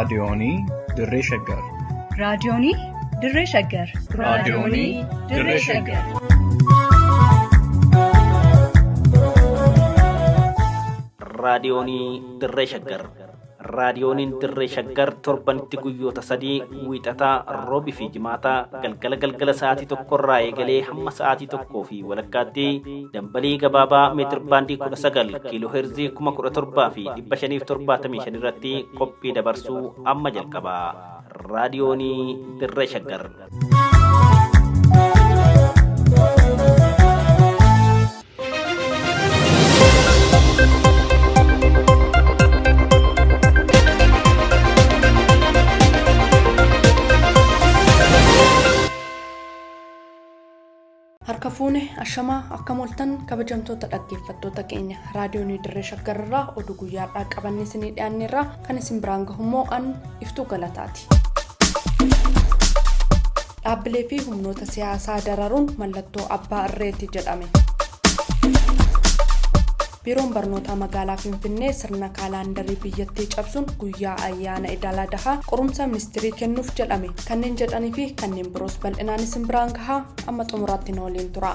Raadiyoonii Dirree Shaggar. Raadiyoonii Dirree Shaggar. Raadiyoonii Dirree Shaggar. Raadiyoonii Dirree Shaggar. Raadiyooniin Dirree Shaggar torbanitti guyyoota 3 wiixataa, roobii fi jimaataa galgala galgala sa'aatii 1rraa eegalee hamma sa'aatii 1:30tti dambalii gabaabaa meetir baandii 19 kiiloo heerzii 17,575 irratti qophii dabarsuu amma jalqaba. Raadiyoonii Dirree Shaggar. Harka fuune ashamaa akkam ooltan kabajamtoota dhaggeeffattoota keenya raadiyoonii dirree shaggararraa oduu guyyaadhaa qabanne isinii dhiyaanneerraa kan isin biraan gahummoo an iftuu galataati. Dhaabbilee fi humnoota siyaasaa dararuun mallattoo abbaa irreeti jedhame. Biiroon Barnootaa Magaalaa Finfinnee sirna kaalaandarii biyyattii cabsuun guyyaa ayyaana Idal Adahaa qorumsa ministirii kennuuf jedhame. Kanneen jedhanii fi kanneen biroos bal'inaan isin biraan gahaa amma xumuraatti nu waliin tura.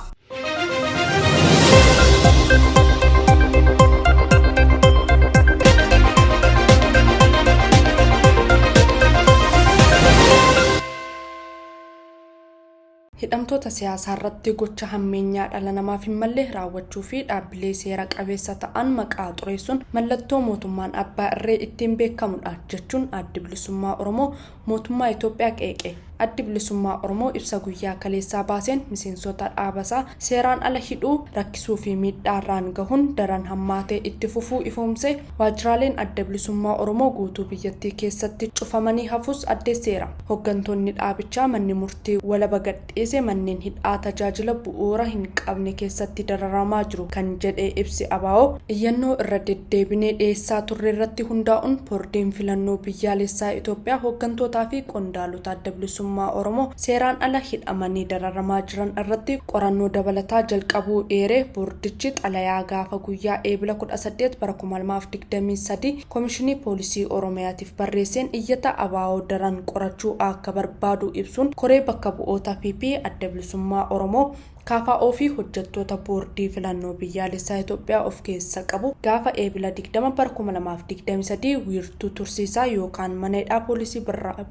Hidhamtoota siyaasaa irratti gocha hammeenyaa dhala namaaf hin malle raawwachuu fi dhaabbilee seera qabeessa ta'an maqaa xureessuun mallattoo mootummaan abbaa irree ittiin beekamudha jechuun Addi Bilisummaa Oromoo mootummaa Itoophiyaa qeeqe. Addi Bilisummaa Oromoo ibsa guyyaa kaleessaa baaseen miseensota dhaabasaa seeraan ala hidhuu, rakkisuu fi miidhaarraan gahuun daran hammaatee itti fufuu ifoomse. Waajjiraaleen Adda Bilisummaa Oromoo guutuu biyyattii keessatti cufamanii hafuus addeesseera. Hoggantoonni dhaabichaa manni murtii walaba gadhiise manneen hidhaa tajaajila bu'uura hin qabne keessatti dararamaa jiru kan jedhe ibsi ABO, iyyannoo irra deddeebinee dhiyeessaa turre irratti hundaa'uun boordiin filannoo biyyaalessaa Itoophiyaa hoggantootaa fi qondaalota Adda Bilisummaa Oromoo seeraan ala hidhamanii dararamaa jiran irratti qorannoo dabalataa jalqabuu eeree boordichi xalayaa gaafa guyyaa Eebila 18 bara 2023 Komishinii Poolisii Oromiyaatiif barreesseen iyyata ABO daran qorachuu akka barbaadu ibsuun koree bakka bu'oota PP Adda Bilisummaa Oromoo KFO fi hojjettoota boordii filannoo biyyaalessaa Itoophiyaa of keessa qabu gaafa Eebila 20 bara 2023 wiirtuu tursiisaa yookaan mana hidhaa poolisii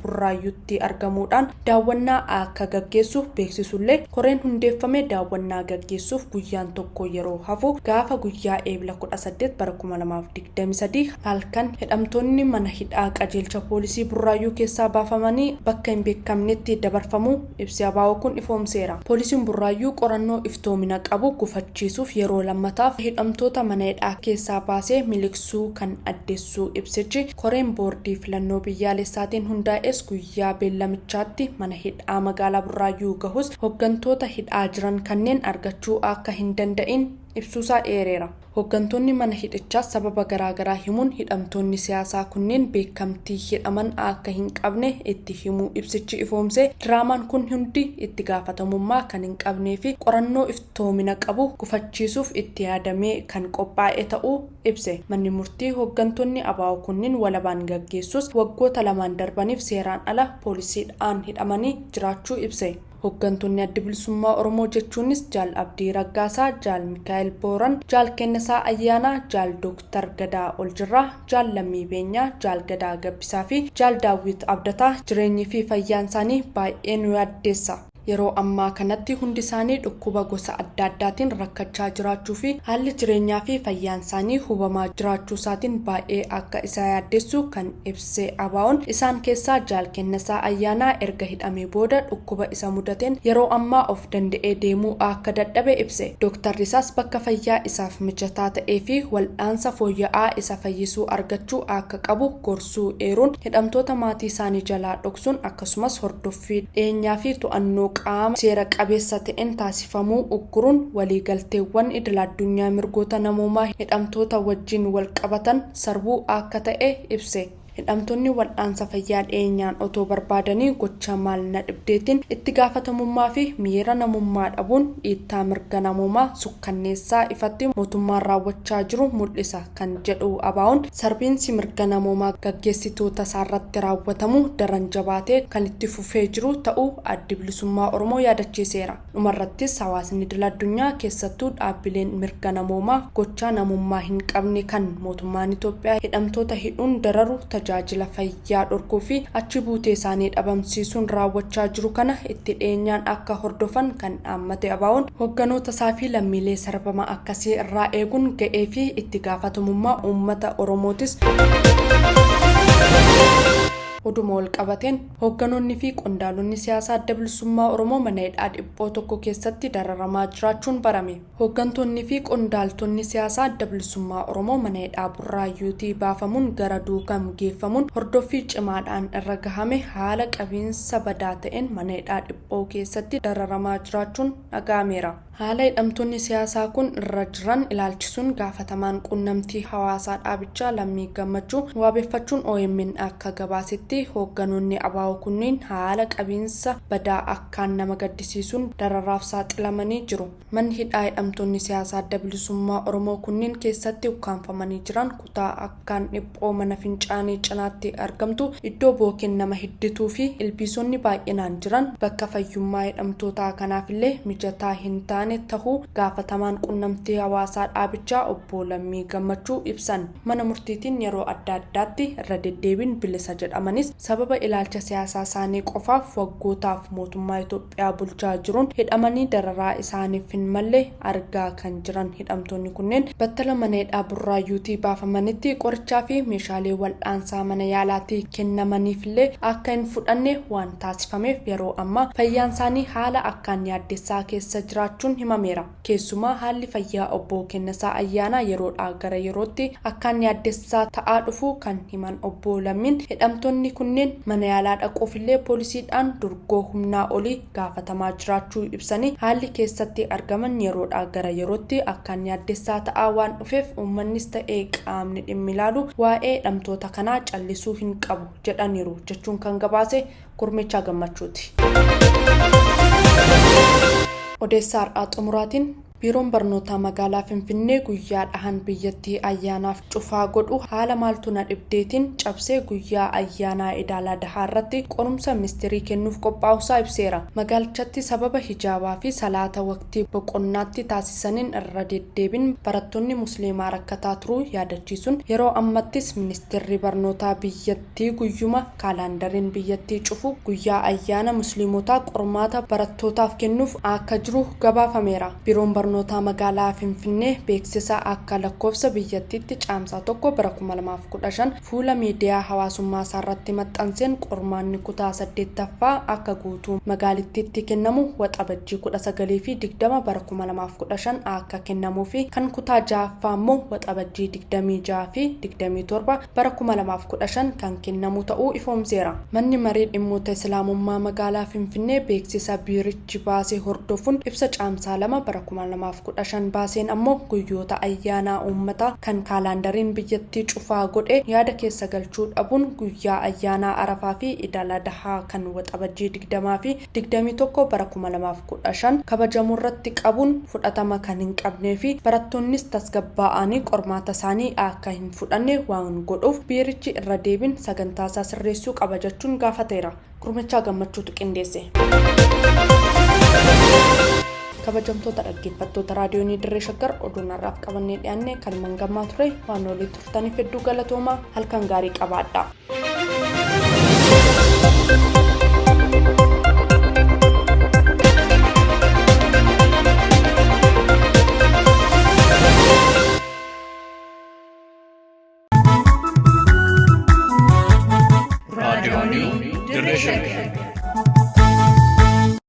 Burraayyuutti argamuudhaan daawwannaa akka gaggeessu beeksisullee koreen hundeeffame daawwannaa gaggeessuuf guyyaan tokko yeroo hafu gaafa guyyaa Eebila 18 bara 2023 halkan hidhamtoonni mana hidhaa qajeelcha poolisii Burraayyuu keessaa baafamanii bakka hin beekamnetti dabarfamuu ibsi ABO kun ifoomseera. Poolisiin Burraayyuu qorannoo iftoomina qabu gufachiisuuf yeroo lammataaf hidhamtoota mana hidhaa keessaa baasee miliqsuu kan addeessu ibsichi koreen boordii filannoo biyyaalessaatiin hundaa'es guyyaa beellamichaatti mana hidhaa magaalaa Burraayyuu gahus hoggantoota hidhaa jiran kanneen argachuu akka hin danda'in ibsuusaa eereera. Hoggantoonni mana hidhichaas sababa garaagaraa himuun hidhamtoonni siyaasaa kunneen beekamtii hidhaman akka hin qabne itti himuu ibsichi ifoomsee diraamaan kun hundi itti gaafatamummaa kan hin qabnee fi qorannoo iftoomina qabu gufachiisuuf itti yaadamee kan qophaa'e ta'uu ibse. Manni murtii hoggantoonni ABO kunniin walabaan gaggeessus waggoota lamaan darbaniif seeraan ala poolisiidhaan hidhamanii jiraachuu ibse. Hoggantoonni Adda Bilisummaa Oromoo jechuunis Jaal Abdii Raggaasaa, Jaal Mikaa'el Booran, Jaal Kennisaa Ayyaanaa, Jaal Dooktar Gadaa Oljirraa, Jaal Lammii Beenyaa, Jaal Gadaa Gabbisaa fi Jaal Daawwit Abdataa jireenyi fi fayyaan isaanii baay'ee nu yaaddeessa. Yeroo ammaa kanatti hundi isaanii dhukkuba gosa adda addaatiin rakkachaa jiraachuu fi haalli jireenyaa fi fayyaan isaanii hubamaa jiraachuu isaatiin baay'ee akka isa yaaddeessu kan ibse ABO'n isaan keessaa Jaal Kennisaa Ayyaanaa erga hidhamee booda dhukkuba isa mudateen yeroo ammaa of danda'ee deemuu akka dadhabe ibse. Dooktarri isaas bakka fayyaa isaaf mijataa ta'ee fi wal'aansa fooyya'aa isa fayyisuu argachuu akka qabu gorsuu eeruun hidhamtoota maatii isaanii jalaa dhoksuun akkasumas hordoffii dhiyeenyaa fi to'annoo qaama seera qabeessa ta'een taasifamuu ugguruun waliigalteewwan idil-addunyaa mirgoota namoomaa hidhamtoota wajjin wal qabatan sarbuu akka ta'e ibse. Hidhamtoonni wal'aansa fayyaa dhiyeenyaan otoo barbaadanii gocha maal na dhibdeetiin itti gaafatamummaa fi miira namummaa dhabuun dhiittaa mirga namummaa sukkanneessaa ifatti mootummaan raawwachaa jiru mul'isa kan jedhu ABO'n sarbiinsi mirga namummaa gaggeessitoota isaarratti raawwatamu daran jabaatee kan itti fufee jiru ta'uu Addi Bilisummaa Oromoo yaadachiiseera. Dhumarrattis hawaasni idil addunyaa keessattuu dhaabbileen mirga namoomaa gochaa namummaa hin qabne kan mootummaan Itoophiyaa hidhamtoota hidhuun dararu tajaajila fayyaa dhorkuu fi achi buutee isaanii dhabamsiisuun raawwachaa jiru kana itti dhiyeenyaan akka hordofan kan dhaammate ABO'n hoogganoota isaa fi lammiilee sarbama akkasii irraa eeguun ga'ee fi itti gaafatamummaa uummata Oromootis. Oduma wal qabateen hoogganoonni fi qondaalonni siyaasaa Adda Bilisummaa Oromoo mana hidhaa dhiphoo tokko keessatti dararamaa jiraachuun barame. Hooggantoonni fi qondaaltonni siyaasaa Adda Bilisummaa Oromoo mana hidhaa Burraayyuutii baafamuun gara Duukam geeffamuun hordoffii cimaadhaan irra gahame haala qabiinsa badaa ta'een mana hidhaa dhiphoo keessatti dararamaa jiraachuun dhaga'ameera. Haala hidhamtoonni siyaasaa kun irra jiran ilaalchisuun gaafatamaan quunnamtii hawaasaa dhaabichaa Lammii Gammachuu wabeeffachuun OMN akka gabaasetti hoogganoonni ABO kunneen haala qabiinsa badaa akkaan nama gaddisiisuun dararaaf saaxilamanii jiru. Manni hidhaa hidhamtoonni siyaasaa Adda Bilisummaa Oromoo kunneen keessatti ukkaanfamanii jiran kutaa akkaan dhiphoo mana fincaanii cinaatti argamtu iddoo bookeen nama hiddituu fi ilbiisonni baay'inaan jiran bakka fayyummaa hidhamtootaa kanaafillee mijataa hin taane tahuu gaafatamaan quunnamtii hawaasaa dhaabichaa obbo Lammii Gammachuu ibsan. Mana murtiitiin yeroo adda addaatti irra deddeebiin bilisa jedhamanis sababa ilaalcha siyaasaa isaanii qofaaf waggootaaf mootummaa Itoophiyaa bulchaa jiruun hidhamanii dararaa isaaniif hin malle argaa kan jiran hidhamtoonni kunneen battala mana hidhaa Burraayyuutii baafamanitti qorichaa fi meeshaalee wal'aansaa mana yaalaatii kennamaniifillee akka hin fudhanne waan taasifameef yeroo ammaa fayyaan isaanii haala akkaan yaaddessaa keessa jiraachuun himameera. Keessumaa haalli fayyaa obbo Kennasaa Ayyaanaa yeroodhaa gara yerootti akkaan yaaddessaa ta'aa dhufuu kan himan obbo Lammiin hidhamtoonni kunneen mana yaalaa dhaquufillee poolisiidhaan durgoo humnaa olii gaafatamaa jiraachuu ibsanii haalli keessatti argaman yeroodhaa gara yerootti akkaan yaaddessaa ta'aa waan dhufeef uummannis ta'ee qaamni dhimmi ilaalu waa'ee hidhamtoota kanaa callisuu hin qabu jedhaniiru jechuun kan gabaase Gurmichaa Gammachuuti. Odeessaa har'aa xumuraatiin Biiroon Barnootaa Magaalaa Finfinnee guyyaa dhahan biyyattii ayyaanaaf cufaa godhu haala maaltu na dhibdeetiin cabsee guyyaa ayyaanaa Iid Adhaa irratti qorumsa ministirii kennuuf qophaa'uusaa ibseera. Magaalichatti sababa hijaabaa fi salaata waqtii boqonnaatti taasisaniin irra deddeebiin barattoonni musliimaa rakkataa turuu yaadachiisuun yeroo ammattis ministeerri barnootaa biyyattii guyyuma kaalaandariin biyyattii cufu guyyaa ayyaana musliimotaa qormaata barattootaaf kennuuf akka jiru gabaafameera. Biiroon barnootaa magaalaa Finfinnee beeksisa akka lakkoofsa biyyattiitti caamsaa 1 bara 2015 fuula miidiyaa hawaasummaa isaarratti maxxanseen qormaanni kutaa 8ffaa akka guutuu magaalittiitti kennamu waxabajjii 19 fi 20 bara 2015 akka kennamuu fi kan kutaa 6ffaa immoo waxabajjii 26 fi 27 bara 2015 kan kennamu ta'uu ifoomseera. Manni marii dhimmoota Islaamummaa magaalaa Finfinnee beeksisa biirichi baasee hordofuun ibsa caamsaa 2 bara 2015 baaseen ammoo guyyoota ayyaanaa uummataa kan kaalaandariin biyyattii cufaa godhe yaada keessa galchuu dhabuun guyyaa ayyaanaa Arafaa fi Iid Adhaa kan waxabajjii 20 fi 21 bara 2015 kabajamu irratti qabuun fudhatama kan hin qabnee fi barattoonnis tasgabbaa'anii qormaata isaanii akka hin fudhanne waan godhuuf biirichi irra deebiin sagantaa isaa sirreessuu qaba jechuun gaafateera. Gurmichaa Gammachuutu qindeesse. Kabajamtoota dhaggeeffattoota raadiyoonii Dirree Shaggar oduun har'aaf qabannee dhiyaanne kan mangammaa ture waan waliin turtaniif hedduu galatoomaa halkan gaarii qabaadha. Raadiyoonii Dirree Shaggar.